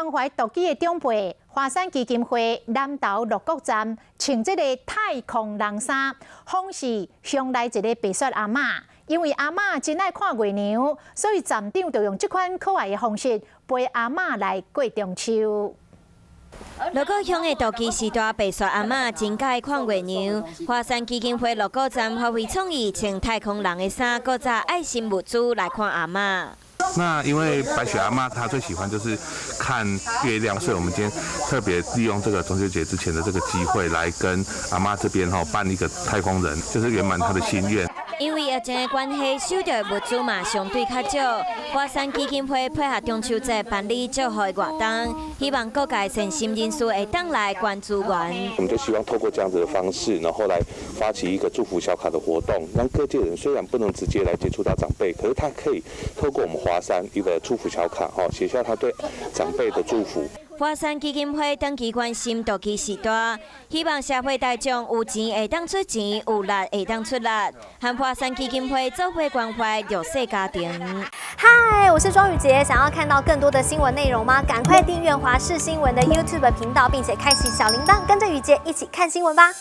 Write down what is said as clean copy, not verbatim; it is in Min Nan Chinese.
關懷獨居的長輩，華山基金會南投鹿谷站穿這個太空人衫，訪視鄉內一个白雪阿嬤。因為阿嬤真愛看月娘，所以站長就用這款可愛的方式陪阿嬤來過中秋。鹿谷鄉的獨居時代白雪阿嬤真佮意看月娘，華山基金會鹿谷站發揮創意，穿太空人的衫，閣紮愛心物資來看阿嬤。那因為白雪阿嬤她最喜歡就是看月亮，所以我們今天特別利用這個中秋節之前的這個機會，來跟阿嬤這邊吼扮一個太空人，就是圓滿她的心願。因為疫情的關係，收著的物資嘛相對較少。華山基金會配合中秋節辦理祝福的活動，希望各界善心人士會當來捐資源。我們就希望透過這樣子的方式，然後來發起一個祝福小卡的活動，讓各界人雖然不能直接來接觸到長輩，可是他可以透過我們華山一個祝福小卡，吼，寫下他對長輩的祝福。華山基金會長期關心獨居時代，希望社會大眾有錢會當出錢，有力會當出力，和華山基金會做伙關懷弱勢家庭。嗨，我是莊宇傑，想要看到更多的新聞內容嗎？趕快訂閱華視新聞的 YouTube 頻道，並且開啟小鈴鐺，跟着宇傑一起看新聞吧。